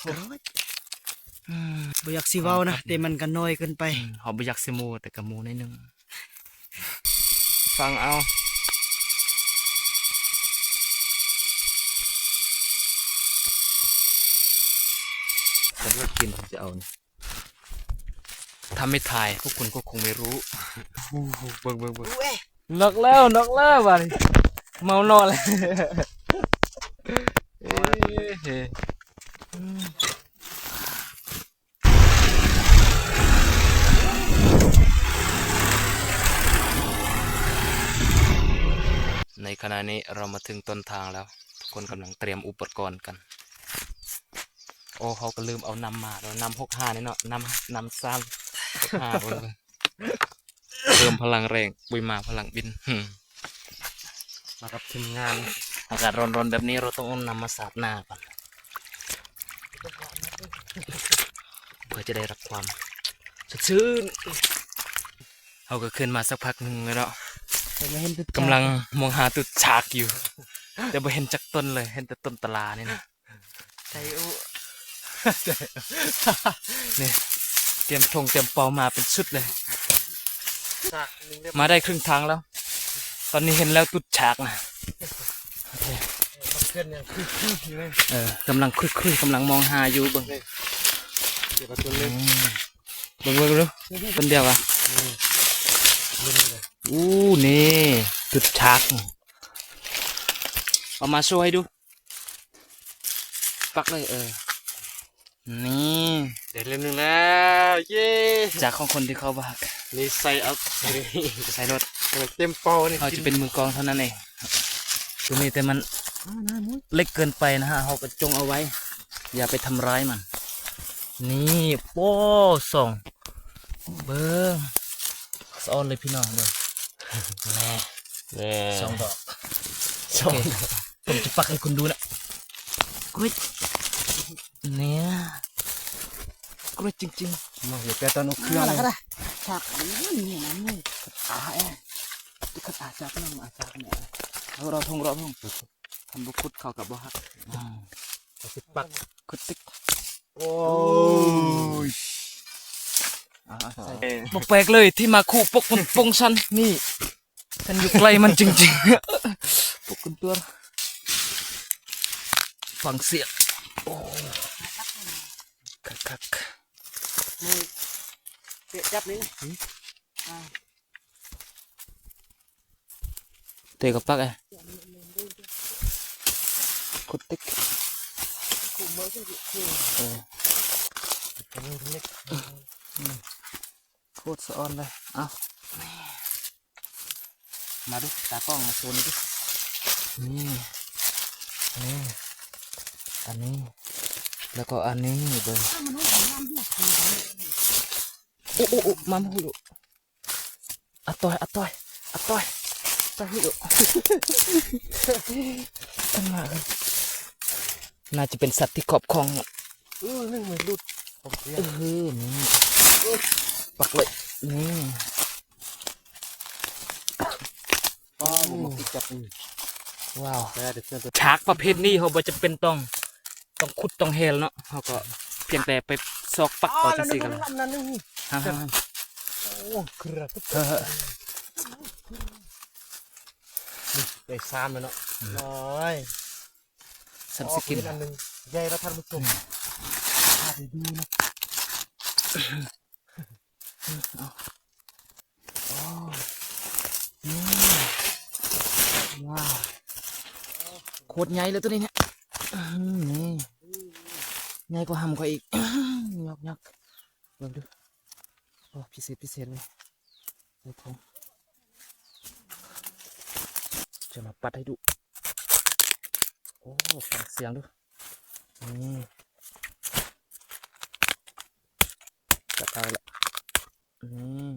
ອືມ ບໍ່ຢາກຊິເວົ້ານະ ແຕ່ມັນກໍນ້ອຍເກີນໄປ. ອືມ ເຮົາບໍ່ຢາກຊິໂມ້ ແຕ່ກໍໂມ້ໜ້ອຍໜຶ່ງ. ຟັງເອົາ ແຕ່ວ່າກິນ ເຮົາຈະເອົານີ້ ຖ້າໄມ່ຖ່າຍ ພວກຄຸນກໍຄົງໄມ່ຮູ້. ເບິ່ງໆໆ ເບິ່ງ ເບິ່ງ ເບິ່ງ ເບິ່ງ ເບິ່ງ ນັກແລ້ວ ນັກແລ້ວບາດນີ້ ເມົານົນແລ້ວ. ເອີ ໃນຂະນະນີ້ເຮົາມາເຖິງຕົ້ນທາງແລ້ວ ທຸກຄົນກຳລັງຕຽມອຸປະກອນກັນ. ໂອ້ ເຮົາກໍລືມເອົານ້ຳມາເນາະ ນ້ຳຫົກຫ້ານີ້ເນາະ ນ້ຳ ນ້ຳຊາມຫົກຫ້າ ເບິ່ງ ເບິ່ງ ເພີ່ມພະລັງແຮງ ປຸຍມາພະລັງບິນ. ມາກັບທີມງານ ອາກາດຮ້ອນໆແບບນີ້ ເຮົາຕ້ອງເອົານ້ຳມາສາດໜ້າກ່ອນ ເພື່ອຈະໄດ້ຮັບຄວາມສົດຊື່ນ. ເຮົາກໍຂຶ້ນມາສັກພັກໜຶ່ງແລ້ວເນາະ ແຕ່ບໍ່ເຫັນຕຸດ ກຳລັງມອງຫາຕຸດຈາກຢູ່ ແຕ່ບໍ່ເຫັນຈັກຕົ້ນເລີຍ ເຫັນແຕ່ຕົ້ນຕະຫຼານີ້ນະ. ໃສ່ອຸ ນີ້ ຕຽມຖົງຕຽມເປົາມາເປັນຊຸດເລີຍ. ມາໄດ້ເຄິ່ງທາງແລ້ວ ຕອນນີ້ເຫັນແລ້ວຕຸດຈາກນະ. ໂອເຄ ເອີ ກຳລັງຄຸຍໆ ກຳລັງມອງຫາຢູ່ ເບິ່ງ ເກັບເອົາຕົ້ນໜຶ່ງ ອືມ ເບິ່ງ ເບິ່ງ ເບິ່ງ ຕົ້ນດຽວຫວາ? ນີ້ ອູ້ ນີ້ ຕຸດຈາກ ເອົາມາໂຊໃຫ້ດູ. ປັກເລີຍ ເອີ ນີ້ ໄດ້ເຫຼັ້ມໜຶ່ງແລ້ວ ເຢ້ ຈາກຂອງຄົນທີ່ເຂົາບໍ່ຮັກ. ນີ້ໃສ່ເອົາ ໃສ່ໂລດ ໃຫ້ມັນເຕັມເປົານີ້ ເຮົາຈະເປັນມືກອງເທົ່ານັ້ນເອງ. ຕົວນີ້ແຕ່ມັນເລັກເກີນໄປນະຮະ ເຮົາກໍຈົ່ງເອົາໄວ້ ຢ່າໄປທຳຮ້າຍມັນ. ນີ້ ໂປ້ ສອງ ເບິ່ງ ສະອອນເລີຍພີ່ນ້ອງເບິ່ງ ແນ່ ແນ່ ສອງດອກ ສອງ ໂອເຄ ດອກ. ຜົມຈະປັກໃຫ້ຄຸນດູນະ ກຣິດ ເນີ້ຍ ກຣິດຈິງໆ ມາ ຢ່າແປຕອນອົກເຄື່ອງ ຈັກ ນີ້ນະ ນີ້ ອາ ອາ ຈັກ ນີ້ ອາ ຈັກ ນີ້ ເຮົາລໍທົ່ງ ລໍທົ່ງ ຄັນບໍ່ຂຸດເຂົາກໍບໍ່ຮັກ ອືມ ເຮົາຊິປັກ ຂຸດຕິກ ໂອ້ຍ ອາ ໃສ່ ບໍ່ແປກເລີຍທີ່ມາຄູ່ປົກປົງຊັ້ນ ນີ້ ຄັນຢູ່ໃກ້ມັນຈິງໆ ປົກກັນຕົວ ຟັງສຽງ ໂອ້ ຄັກໆ ມື ເຕະຈັບນີ້ນະ ອືມ ອ່າ ເຕະກັບປັກເອ ຂຸດຕິກ ເອີ ໂຄດສະອອນເລີຍ ເອົາ ມາດູ ຕາກ້ອງມາໂຊນີ້ດູ ນີ້ ນີ້ ອັນນີ້ ແລ້ວກໍອັນນີ້ເບິ່ງ ໂອ້ ໂອ້ ໂອ້ ມາ ມາ ໂອ້ ອາຕ້ອຍ ອາຕ້ອຍ ອາຕ້ອຍ ຕາຫື ອັນມາ ໜ້າຈະເປັນສັດທີ່ຄອບຄອງ ເອີ ໜຶ່ງມັນຫຼຸດ ເອີ ນີ້ ປັກເລີຍ ນີ້ ປ້າ ບໍ່ມາຕິດຈັບ ວ້າວ ແຕ່ເດີ ຊາກປະເພດນີ້ເຮົາບໍ່ຈຳເປັນຕ້ອງ ຕ້ອງຂຸດຕ້ອງແຫວເນາະ ເຮົາກໍພຽງແຕ່ໄປຊອກປັກເອົາຈັ່ງຊີ້ກໍໄດ້ ຫັ້ນ ໂອ້ ຄື ໄດ້ສາມແລ້ວເນາະ ອືມ ນ້ອຍ ສ່ຳຊິກິນ ອັນໜຶ່ງໃຫຍ່ແລ້ວທ່ານຜູ້ຊົມ ພາໄປດູເນາະ ໂອ້ ນີ້ ວ້າວ ໂຄດໃຫຍ່ເລີຍຕົວນີ້ເນຍ ນີ້ ໃຫຍ່ກວ່າຫຳຂ້ອຍອີກ ຍອກໆ ເບິ່ງດູ ໂອ້ ພິເສດ ພິເສດເລີຍ ໃສ່ຖົງ ຈະມາປັດໃຫ້ດູ ໂອ້ ຟັງສຽງດູ ນີ້ ຈັບເອົາລະ ນີ້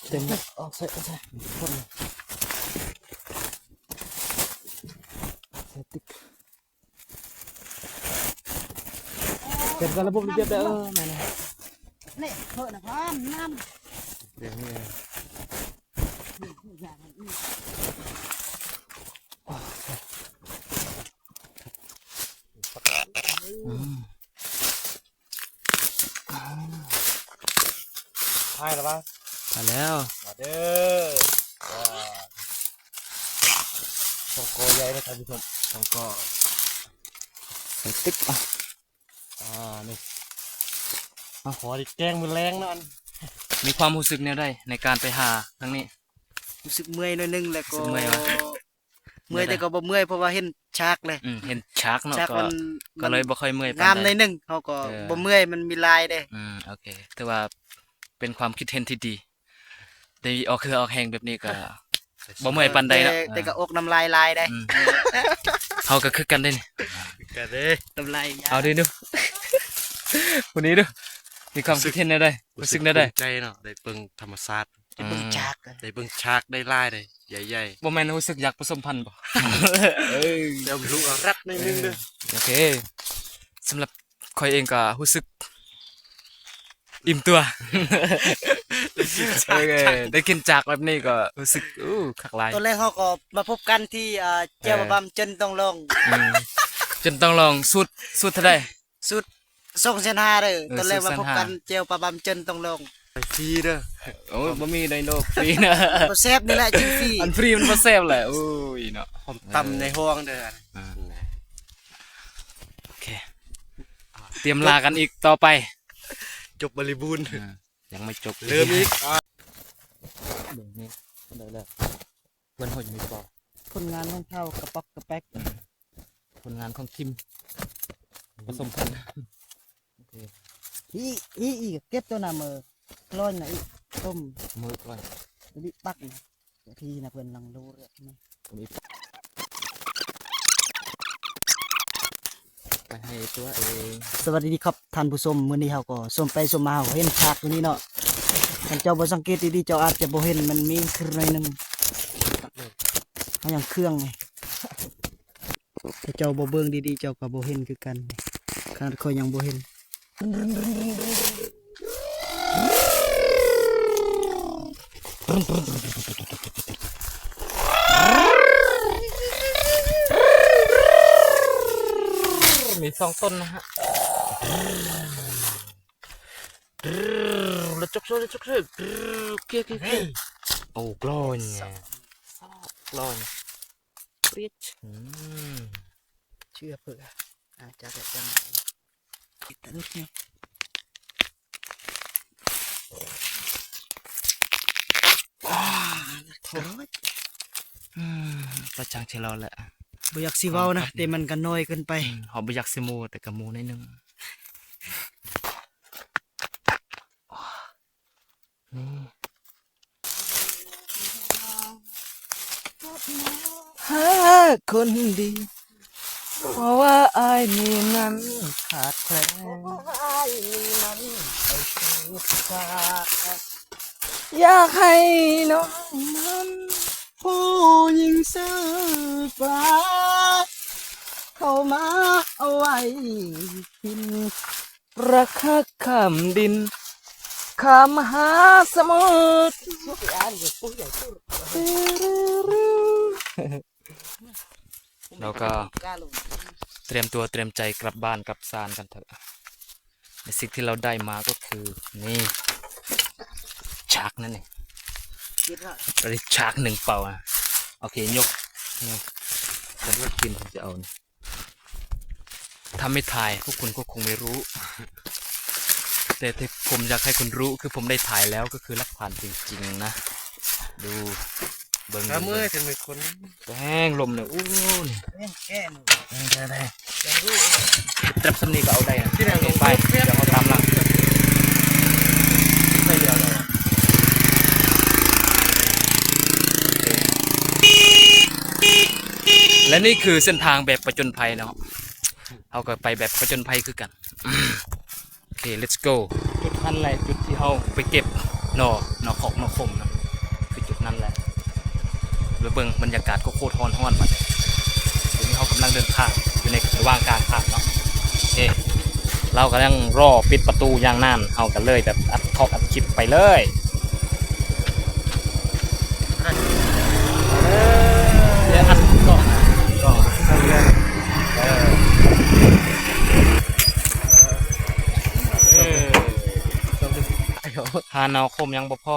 ເຕັມແລ້ວ ອອກໃສ່ ອອກໃສ່ ຄົນ ໃສ່ຕິກ ເປັນກະລະບົບລະບຽບໄດ້ ເອີ ແມ່ນແລ້ວ ນີ້ເພິ່ນນະ ພ້ອມນ້ຳ ດຽວນີ້ ນີ້ ນີ້ ນີ້ ໂອ້ ຄັກ ມາແລ້ວ ມາເດີ ສອງກໍໃຫຍ່ເດີທ່ານຜູ້ຊົມ ສອງກໍ ໃສ່ຕຶກ ອະ ອ່າ ນີ້ ມາຂໍໄດ້ແກງມື້ແລງເນາະ. ມີຄວາມຮູ້ສຶກແນວໃດໃນການໄປຫາຄັ້ງນີ້? ຮູ້ສຶກເມື່ອຍໜ້ອຍໜຶ່ງ ແລ້ວກໍ ຮູ້ສຶກເມື່ອຍວະ? ເມື່ອຍແຕ່ກໍບໍ່ເມື່ອຍ ເພາະວ່າເຫັນຊາກເລີຍ. ອືມ ເຫັນຊາກເນາະ ຊາກ ກໍ ມັນ ກໍເລີຍບໍ່ຄ່ອຍເມື່ອຍປານໃດ ງາມໜ້ອຍໜຶ່ງ ເຮົາກໍ ເອີ ບໍ່ເມື່ອຍ ມັນມີລາຍເດ້. ອືມ ໂອເຄ ຖືວ່າເປັນຄວາມຄິດເຫັນທີ່ດີ ໄດ້ອອກເຫື່ອອອກແຮງແບບນີ້ກໍ ບໍ່ເມື່ອຍປານໃດເນາະ ແຕ່ ແຕ່ກໍອອກນ້ຳລາຍຫຼາຍໄດ໋. ອືມ ເຮົາກໍຄືກັນເດ້ນີ້ ຄືກັນເດ້ ນ້ຳລາຍ ເອົາເດ້ດູ ຜູ້ນີ້ດູ ມີຄວາມຄິດເຫັນແນວໃດ? ຮູ້ສຶກແນວໃດ? ພູມໃຈເນາະ ໄດ້ເບິ່ງທຳມະຊາດ ໄດ້ເບິ່ງ ອືມ ຊາກ ໄດ້ເບິ່ງຊາກ ໄດ້ລາຍ ໄດ້ໃຫຍ່ໆ. ບໍ່ແມ່ນຮູ້ສຶກຢາກປະສົມພັນບໍ່? ເອີ ແລ້ວລູກລັດໜ້ອຍໜຶ່ງເດີ. ເອີ ໂອເຄ ສຳລັບຂ້ອຍເອງກໍຮູ້ສຶກອີ່ມຕົວ ໄດ້ກິນຊາກ ໂອເຄ ໄດ້ກິນຊາກແບບນີ້ກໍຮູ້ສຶກ ໂອ້ ຄັກຫຼາຍ. ຕອນແລກເຮົາກໍມາພົບກັນທີ່ ອ່າ ແຈ່ວປາບຳ ເຈີນຕ້ອງລອງ ເອີ ເຈີນຕ້ອງລອງ ສູດ ສູດເທົ່າໃດ? ສູດສອງແສນຫ້າເດີ. ເອີ ຕອນແລກມາພົບກັນ ສູດສອງແສນຫ້າ ແຈ່ວປາບຳ ເຈີນຕ້ອງລອງ ຟຣີເດີ. ໂອ້ ບໍ່ມີໃນໂລກຟຣີນະ ບໍ່ແຊບນີ້ແຫຼະຈຶ່ງຟຣີ ອັນຟຣີມັນບໍ່ແຊບແຫຼະ. ໂອ້ຍເນາະ ຫອມຕຳໃນຫ້ອງເດີ. ອ່າ ໂອເຄ ຕຽມລາກັນອີກຕໍ່ໄປ ຈົບບໍລິບູນ ອ່າ ຍັງບໍ່ຈົບ ເລີ່ມອີກ. ອ່າ ເບິ່ງນີ້ ໄດ້ແລ້ວ ເພິ່ນເຮົາຢູ່ນີ້ບໍ່? ຜົນງານຂອງເຂົາກະປອກກະແປກ ຜົນງານຂອງທີມປະສົມພັນ. ໂອເຄ ອີ ອີ ອີ ເກັບໂຕນະ ເມີກລອຍນະ ອີ ຕົ້ມເມີກລອຍ ອີ ປັກນະ ທີ່ນະ ເພິ່ນລັງໂລເລືອດນະ. ໄປໃຫ້ຕົວເອງ. ສະຫວັດດີຄັບທ່ານຜູ້ຊົມ ມື້ນີ້ເຮົາກໍຊົມໄປຊົມມາ ເຮົາກໍເຫັນຊາກຢູ່ນີ້ເນາະ. ຄັນເຈົ້າບໍ່ສັງເກດດີໆ ເຈົ້າອາດຈະບໍ່ເຫັນ ມັນມີຄືໜ້ອຍໜຶ່ງ ເຮົາຍັງເຄື່ອງ ຖ້າເຈົ້າບໍ່ເບິ່ງດີໆ ເຈົ້າກໍບໍ່ເຫັນຄືກັນ ຂະໜາດຂ້ອຍຍັງບໍ່ເຫັນ. ມີສອງຕົ້ນນະຮະ ລະຈົກເຊີ ລະຈົກເຊີ ເກຍ ເກຍ ເກຍ ໂອ້ ກລອຍ ກລອຍ ປຽດ ອືມ ເຊື້ອເຜືອ ອາ ຈາກແລ້ວ ຈາກແລ້ວ ຕິດຕະຫຼຸດນີ້ ອືມ ປະຈັງທີ່ລາວແຫຼະ ບໍ່ຢາກຊິເວົ້ານະ ແຕ່ມັນກໍນ້ອຍເກີນໄປ ອືມ ເຮົາບໍ່ຢາກຊິໂມ້ ແຕ່ກໍໂມ້ໜ້ອຍໜຶ່ງ. ນີ້ ຫາຄົນດີ ເພາະວ່າອ້າຍນີ້ນັ້ນຂາດແຄລນ ອ້າຍນີ້ນັ້ນໄປສືບສາ ຢາກໃຫ້ນ້ອງນັ້ນ ຜູ້ຍິງຊື້ປາ ເຂົ້າມາເອົາໄວ້ກິນ ລັກຮັກຂ້າມດິນ ຂ້າມມະຫາສະໝຸດ. ເຮົາກໍຕຽມຕົວຕຽມໃຈກັບບ້ານກັບຊານກັນເຖາະ ໃນສິ່ງທີ່ເຮົາໄດ້ມາກໍຄື ນີ້ ຊາກນັ້ນເອງ ໄດ້ຊາກໜຶ່ງເປົ່ານະ. ໂອເຄ ຍົກ ຍົກ ເພິ່ນວ່າກິນ ເພິ່ນຈະເອົານີ້. ถ้าไม่ถ่าย พวกคุณก็คงไม่รู้ แต่ที่ผมอยากให้คุณรู้ คือผมได้ถ่ายแล้ว ก็คือหลักฐานจริงๆ นะ ดู เบิ่ง ถ้าเมื่อย เบิ่ง จะมีคน แห้งลมเนี่ย โอ้ นี่ แห้งแก้มือ แห้งแท้ๆ จะรู้ ตรับสำนีก็เอาได้นะ ที่ไหน โอเค ลง ไป เดี๋ยวเขาตามหลัง ไปเดี๋ยวเรา ແລະນີ້ຄືເສັ້ນທາງແບບຜະຈົນໄພເນາະ ເຮົາກໍໄປແບບຜະຈົນໄພຄືກັນ. ໂອເຄ ເລັດໂກ ຈຸດນັ້ນແຫຼະ ຈຸດທີ່ເຮົາໄປເກັບໜໍ່ ໜໍ່ຂອກໜໍ່ຂົມນະ ຄືຈຸດນັ້ນແຫຼະ. ໄປເບິ່ງບັນຍາກາດໂຄດຮ້ອນໆ ບັດນີ້ ຕອນນີ້ເຮົາກຳລັງເດີນທາງຢູ່ໃນລະຫວ່າງກາງທາງເນາະ. ໂອເຄ ລາວກຳລັງລໍປິດປະຕູຢ່າງນານ ເຮົາກໍເລີຍແບບອັດທອກອັດຄລິບໄປເລີຍ. ເອີ ອັດກ່ອນ ເອີ ເອີ ຫາໜໍ່ຂົມຍັງບໍ່ພໍ